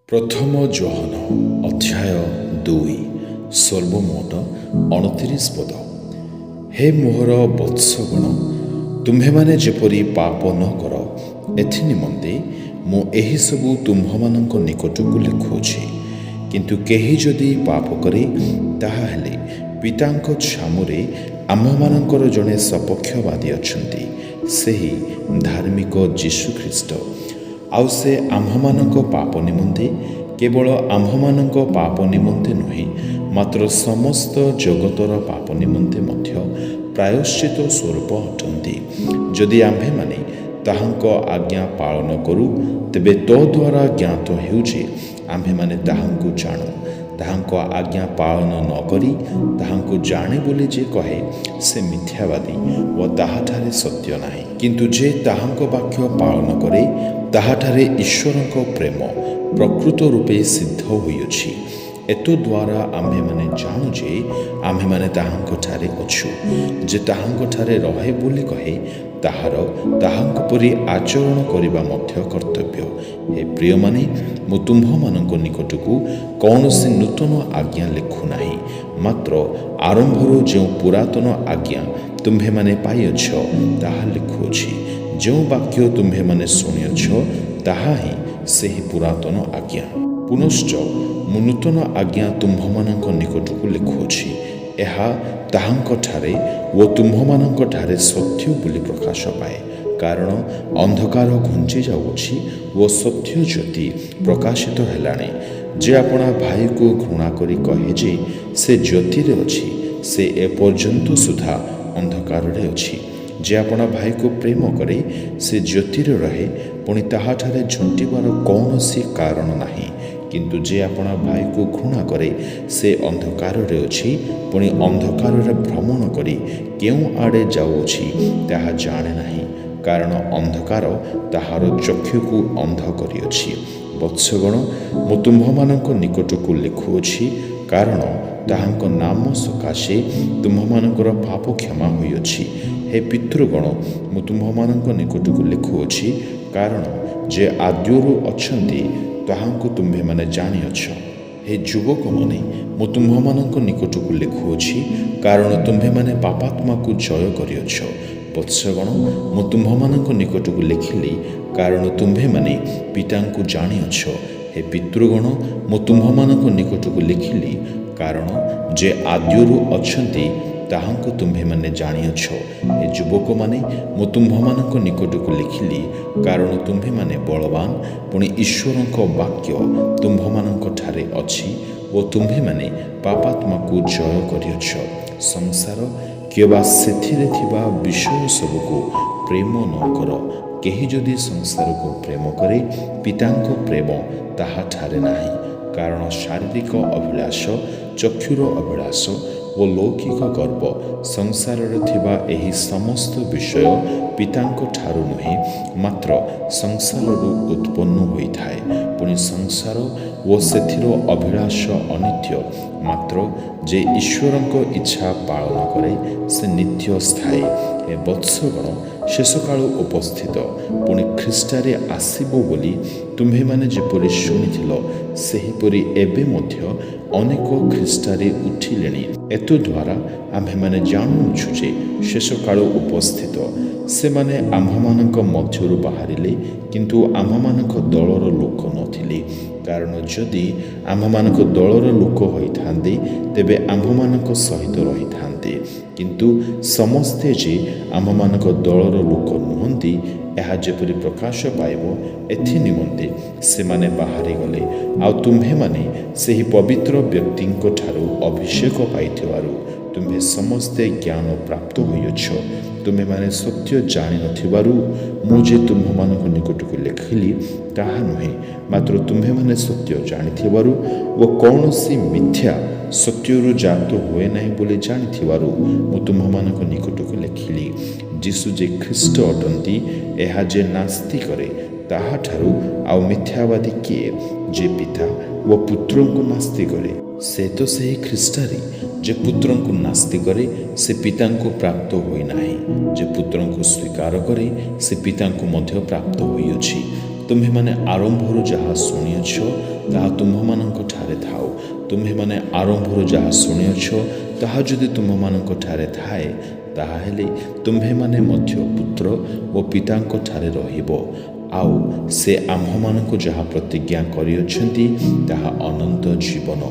ପ୍ରଥମ ଯୋହନ ଅଧ୍ୟାୟ 2, ସର୍ବମୋଟ 29 ପଦ। ହେ ମୋହର ବତ୍ସଗଣ, ତୁମ୍ଭେମାନେ ଯେପରି ପାପ ନ କର, ଏଥି ନିମନ୍ତେ ମୁଁ ଏହିସବୁ ତୁମ୍ଭମାନଙ୍କ ନିକଟକୁ ଲେଖୁଅଛି। କିନ୍ତୁ କେହି ଯଦି ପାପ କରେ, ତାହାହେଲେ ପିତାଙ୍କ ଛାମୁରେ ଆମ୍ଭମାନଙ୍କର ଜଣେ ସପକ୍ଷବାଦୀ ଅଛନ୍ତି, ସେହି ଧାର୍ମିକ ଯୀଶୁଖ୍ରୀଷ୍ଟ। ଆଉ ସେ ଆମ୍ଭମାନଙ୍କ ପାପ ନିମନ୍ତେ, କେବଳ ଆମ୍ଭମାନଙ୍କ ପାପ ନିମନ୍ତେ ନୁହେଁ, ମାତ୍ର ସମସ୍ତ ଜଗତର ପାପ ନିମନ୍ତେ ମଧ୍ୟ ପ୍ରାୟଶ୍ଚିତ ସ୍ୱରୂପ ଅଟନ୍ତି। ଯଦି ଆମ୍ଭେମାନେ ତାହାଙ୍କ ଆଜ୍ଞା ପାଳନ କରୁ, ତେବେ ତଦ୍ୱାରା ଜ୍ଞାତ ହେଉଛି ଆମ୍ଭେମାନେ ତାହାଙ୍କୁ ଜାଣୁ। ତାହାଙ୍କ ଆଜ୍ଞା ପାଳନ ନ କରି ତାହାଙ୍କୁ ଜାଣେ ବୋଲି ଯେ କହେ, ସେ ମିଥ୍ୟାବାଦୀ ଓ ତାହାଠାରେ ସତ୍ୟ ନାହିଁ। କିନ୍ତୁ ଯେ ତାହାଙ୍କ ବାକ୍ୟ ପାଳନ କରେ, ତାହାଠାରେ ଈଶ୍ୱରଙ୍କ ପ୍ରେମ ପ୍ରକୃତ ରୂପେ ସିଦ୍ଧ ହୋଇଅଛି। ଏତଦ୍ୱାରା ଆମ୍ଭେମାନେ ଜାଣୁ ଯେ ଆମ୍ଭେମାନେ ତାହାଙ୍କଠାରେ ଅଛୁ। ଯେ ତାହାଙ୍କଠାରେ ରହେ ବୋଲି କହେ, ତାହାର ତାହାଙ୍କ ପରି ଆଚରଣ କରିବା ମଧ୍ୟ କର୍ତ୍ତବ୍ୟ। ହେ ପ୍ରିୟମାନେ, ମୁଁ ତୁମ୍ଭମାନଙ୍କ ନିକଟକୁ କୌଣସି ନୂତନ ଆଜ୍ଞା ଲେଖୁନାହିଁ, ମାତ୍ର ଆରମ୍ଭରୁ ଯେଉଁ ପୁରାତନ ଆଜ୍ଞା ତୁମ୍ଭେମାନେ ପାଇଅଛ, ତାହା ଲେଖୁଅଛି। ଯେଉଁ ବାକ୍ୟ ତୁମ୍ଭେମାନେ ଶୁଣିଅଛ, ତାହା ହିଁ ସେହି ପୁରାତନ ଆଜ୍ଞା। ପୁନଶ୍ଚ ମୁଁ ନୂତନ ଆଜ୍ଞା ତୁମ୍ଭମାନଙ୍କ ନିକଟକୁ ଲେଖୁଅଛି। ଏହା ତାହାଙ୍କଠାରେ ଓ ତୁମ୍ଭମାନଙ୍କଠାରେ ସତ୍ୟ ବୋଲି ପ୍ରକାଶ ପାଏ, କାରଣ ଅନ୍ଧକାର ଘୁଞ୍ଚି ଯାଉଅଛି ଓ ସତ୍ୟ ଜ୍ୟୋତି ପ୍ରକାଶିତ ହେଲାଣି। ଯେ ଆପଣା ଭାଇକୁ ଘୃଣା କରି କହେ ଯେ ସେ ଜ୍ୟୋତିରେ ଅଛି, ସେ ଏପର୍ଯ୍ୟନ୍ତ ସୁଦ୍ଧା ଅନ୍ଧକାରରେ ଅଛି। ଯେ ଆପଣା ଭାଇକୁ ପ୍ରେମ କରେ, ସେ ଜ୍ୟୋତିରେ ରହେ, ପୁଣି ତାହାଠାରେ ଝୁଣ୍ଟିବାର କୌଣସି କାରଣ ନାହିଁ। କିନ୍ତୁ ଯେ ଆପଣା ଭାଇକୁ ଘୃଣା କରେ, ସେ ଅନ୍ଧକାରରେ ଅଛି, ପୁଣି ଅନ୍ଧକାରରେ ଭ୍ରମଣ କରି କେଉଁ ଆଡ଼େ ଯାଉଅଛି, ତାହା ଜାଣେ ନାହିଁ, କାରଣ ଅନ୍ଧକାର ତାହାର ଚକ୍ଷୁକୁ ଅନ୍ଧ କରିଅଛି। ବତ୍ସଗଣ, ମୁଁ ତୁମ୍ଭମାନଙ୍କ ନିକଟକୁ ଲେଖୁଅଛି, କାରଣ ତାହାଙ୍କ ନାମ ସକାଶେ ତୁମ୍ଭମାନଙ୍କର ପାପ କ୍ଷମା ହୋଇଅଛି। ହେ ପିତୃଗଣ, ମୁଁ ତୁମ୍ଭମାନଙ୍କ ନିକଟକୁ ଲେଖୁଅଛି, କାରଣ ଯେ ଆଦ୍ୟରୁ ଅଛନ୍ତି, ତାହାଙ୍କୁ ତୁମ୍ଭେମାନେ ଜାଣିଅଛ। ହେ ଯୁବକମାନେ, ମୁଁ ତୁମ୍ଭମାନଙ୍କ ନିକଟକୁ ଲେଖୁଅଛି, କାରଣ ତୁମ୍ଭେମାନେ ପାପାତ୍ମାକୁ ଜୟ କରିଅଛ। ବତ୍ସଗଣ, ମୁଁ ତୁମ୍ଭମାନଙ୍କ ନିକଟକୁ ଲେଖିଲି, କାରଣ ତୁମ୍ଭେମାନେ ପିତାଙ୍କୁ ଜାଣିଅଛ। ହେ ପିତୃଗଣ, ମୁଁ ତୁମ୍ଭମାନଙ୍କ ନିକଟକୁ ଲେଖିଲି, କାରଣ ଯେ ଆଦ୍ୟରୁ ଅଛନ୍ତି, ତାହାଙ୍କୁ ତୁମ୍ଭେମାନେ ଜାଣିଅଛ। ହେ ଯୁବକମାନେ, ମୁଁ ତୁମ୍ଭମାନଙ୍କ ନିକଟକୁ ଲେଖିଲି, କାରଣ ତୁମ୍ଭେମାନେ ବଳବାନ, ପୁଣି ଈଶ୍ୱରଙ୍କ ବାକ୍ୟ ତୁମ୍ଭମାନଙ୍କଠାରେ ଅଛି ଓ ତୁମ୍ଭେମାନେ ପାପାତ୍ମାକୁ ଜୟ କରିଅଛ। ସଂସାର କିମ୍ବା ସେଥିରେ ଥିବା ବିଷୟ ସବୁକୁ ପ୍ରେମ ନ କର। କେହି ଯଦି ସଂସାରକୁ ପ୍ରେମ କରେ, ପିତାଙ୍କ ପ୍ରେମ ତାହାଠାରେ ନାହିଁ। କାରଣ ଶାରୀରିକ ଅଭିଳାଷ, ଚକ୍ଷୁର ଅଭିଳାଷ ଓ ଲୌକିକ ଗର୍ବ, ସଂସାରରେ ଥିବା ଏହି ସମସ୍ତ ବିଷୟ ପିତାଙ୍କ ଠାରୁ ନୁହେଁ, ମାତ୍ର ସଂସାରରୁ ଉତ୍ପନ୍ନ ହୋଇଥାଏ। ପୁଣି ସଂସାର ଓ ସେଥିର ଅଭିଳାଷ ଅନିତ୍ୟ, ମାତ୍ର ଯେ ଈଶ୍ୱରଙ୍କ ଇଚ୍ଛା ପାଳନ କରେ, ସେ ନିତ୍ୟ ସ୍ଥାୟୀ। ହେ ବତ୍ସଗଣ, ଶେଷକାଳ ଉପସ୍ଥିତ। ପୁଣି ଖ୍ରୀଷ୍ଟାରୀ ଆସିବ ବୋଲି ତୁମ୍ଭେମାନେ ଯେପରି ଶୁଣିଥିଲ, ସେହିପରି ଏବେ ମଧ୍ୟ ଅନେକ ଖ୍ରୀଷ୍ଟାରୀ ଉଠିଲେଣି। ଏତଦ୍ୱାରା ଆମ୍ଭେମାନେ ଜାଣୁଅଛୁ ଯେ ଶେଷକାଳ ଉପସ୍ଥିତ। ସେମାନେ ଆମ୍ଭମାନଙ୍କ ମଧ୍ୟରୁ ବାହାରିଲେ, କିନ୍ତୁ ଆମ୍ଭମାନଙ୍କ ଦଳର ଲୋକ ନଥିଲେ। କାରଣ ଯଦି ଆମ୍ଭମାନଙ୍କ ଦଳର ଲୋକ ହୋଇଥାନ୍ତେ, ତେବେ ଆମ୍ଭମାନଙ୍କ ସହିତ ରହିଥାନ୍ତେ। କିନ୍ତୁ ସମସ୍ତେ ଯେ ଆମ୍ଭମାନଙ୍କ ଦଳର ଲୋକ ନୁହନ୍ତି, ଏହା ଯେପରି ପ୍ରକାଶ ପାଇବ, ଏଥି ନିମନ୍ତେ ସେମାନେ ବାହାରିଗଲେ। ଆଉ ତୁମ୍ଭେମାନେ ସେହି ପବିତ୍ର ବ୍ୟକ୍ତିଙ୍କ ଠାରୁ ଅଭିଷେକ ପାଇଥିବାରୁ ତୁମ୍ଭେ ସମସ୍ତେ ଜ୍ଞାନ ପ୍ରାପ୍ତ ହୋଇଅଛ। ତୁମ୍ଭେମାନେ ସତ୍ୟ ଜାଣିନଥିବାରୁ ମୁଁ ଯେ ତୁମ୍ଭମାନଙ୍କ ନିକଟକୁ ଲେଖିଲି, ତାହା ନୁହେଁ, ମାତ୍ର ତୁମ୍ଭେମାନେ ସତ୍ୟ ଜାଣିଥିବାରୁ ଓ କୌଣସି ମିଥ୍ୟା ସତ୍ୟରୁ ଜାତ ହୁଏ ନାହିଁ ବୋଲି ଜାଣିଥିବାରୁ ମୁଁ ତୁମ୍ଭମାନଙ୍କ ନିକଟକୁ ଲେଖିଲି। ଯୀଶୁ ଯେ ଖ୍ରୀଷ୍ଟ ଅଟନ୍ତି, ଏହା ଯେ ନାସ୍ତି କରେ, ତାହାଠାରୁ ଆଉ ମିଥ୍ୟାବାଦୀ କିଏ? ଯେ ପିତା ଓ ପୁତ୍ରଙ୍କୁ ନାସ୍ତି କରେ, ସେ ତ ସେହି ଖ୍ରୀଷ୍ଟାରୀ। ଯେ ପୁତ୍ରଙ୍କୁ ନାସ୍ତି କରେ, ସେ ପିତାଙ୍କୁ ପ୍ରାପ୍ତ ହୋଇନାହିଁ। ଯେ ପୁତ୍ରଙ୍କୁ ସ୍ୱୀକାର କରେ, ସେ ପିତାଙ୍କୁ ମଧ୍ୟ ପ୍ରାପ୍ତ ହୋଇଅଛି। ତୁମ୍ଭେମାନେ ଆରମ୍ଭରୁ ଯାହା ଶୁଣିଅଛ, ତାହା ତୁମ୍ଭମାନଙ୍କ ଠାରେ ଥାଉ। ତୁମ୍ଭେମାନେ ଆରମ୍ଭରୁ ଯାହା ଶୁଣିଅଛ, ତାହା ଯଦି ତୁମ୍ଭମାନଙ୍କ ଠାରେ ଥାଏ, ତାହାହେଲେ ତୁମ୍ଭେମାନେ ମଧ୍ୟ ପୁତ୍ର ଓ ପିତାଙ୍କ ଠାରେ ରହିବ। ଆଉ ସେ ଆମ୍ଭମାନଙ୍କୁ ଯାହା ପ୍ରତିଜ୍ଞା କରିଅଛନ୍ତି, ତାହା ଅନନ୍ତ ଜୀବନ।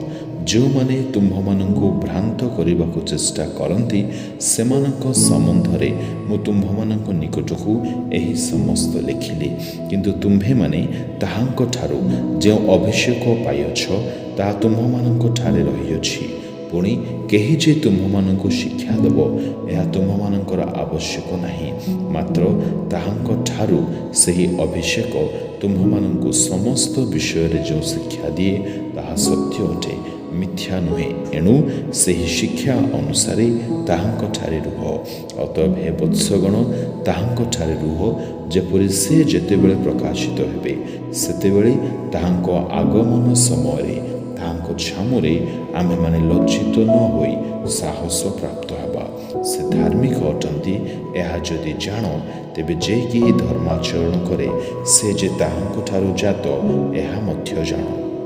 ଯେଉଁମାନେ ତୁମ୍ଭମାନଙ୍କୁ ଭ୍ରାନ୍ତ କରିବାକୁ ଚେଷ୍ଟା କରନ୍ତି, ସେମାନଙ୍କ ସମ୍ବନ୍ଧରେ ମୁଁ ତୁମ୍ଭମାନଙ୍କ ନିକଟକୁ ଏହି ସମସ୍ତ ଲେଖିଲି। କିନ୍ତୁ ତୁମ୍ଭେମାନେ ତାହାଙ୍କଠାରୁ ଯେଉଁ ଅଭିଷେକ ପାଇଅଛ, ତାହା ତୁମ୍ଭମାନଙ୍କ ଠାରେ ରହିଅଛି। ପୁଣି କେହି ଯେ ତୁମ୍ଭମାନଙ୍କୁ ଶିକ୍ଷା ଦେବ, ଏହା ତୁମ୍ଭମାନଙ୍କର ଆବଶ୍ୟକ ନାହିଁ, ମାତ୍ର ତାହାଙ୍କଠାରୁ ସେହି ଅଭିଷେକ ତୁମ୍ଭମାନଙ୍କୁ ସମସ୍ତ ବିଷୟରେ ଯେଉଁ ଶିକ୍ଷା ଦିଏ, ତାହା ସତ୍ୟ ଅଟେ, ମିଥ୍ୟା ନୁହେଁ। ଏଣୁ ସେହି ଶିକ୍ଷା ଅନୁସାରେ ତାହାଙ୍କଠାରେ ରୁହ। ଅତଏବ ହେ ବତ୍ସଗଣ, ତାହାଙ୍କଠାରେ ରୁହ, ଯେପରି ସେ ଯେତେବେଳେ ପ୍ରକାଶିତ ହେବେ, ସେତେବେଳେ ତାହାଙ୍କ ଆଗମନ ସମୟରେ ତାହାଙ୍କ ଛାମୁରେ ଆମ୍ଭେମାନେ ଲଜ୍ଜିତ ନ ହୋଇ ସାହସ ପ୍ରାପ୍ତ ହେବା। ସେ ଧାର୍ମିକ ଅଟନ୍ତି, ଏହା ଯଦି ଜାଣ, ତେବେ ଯେ କେହି ଧର୍ମାଚରଣ କରେ, ସେ ଯେ ତାହାଙ୍କଠାରୁ ଜାତ, ଏହା ମଧ୍ୟ ଜାଣ।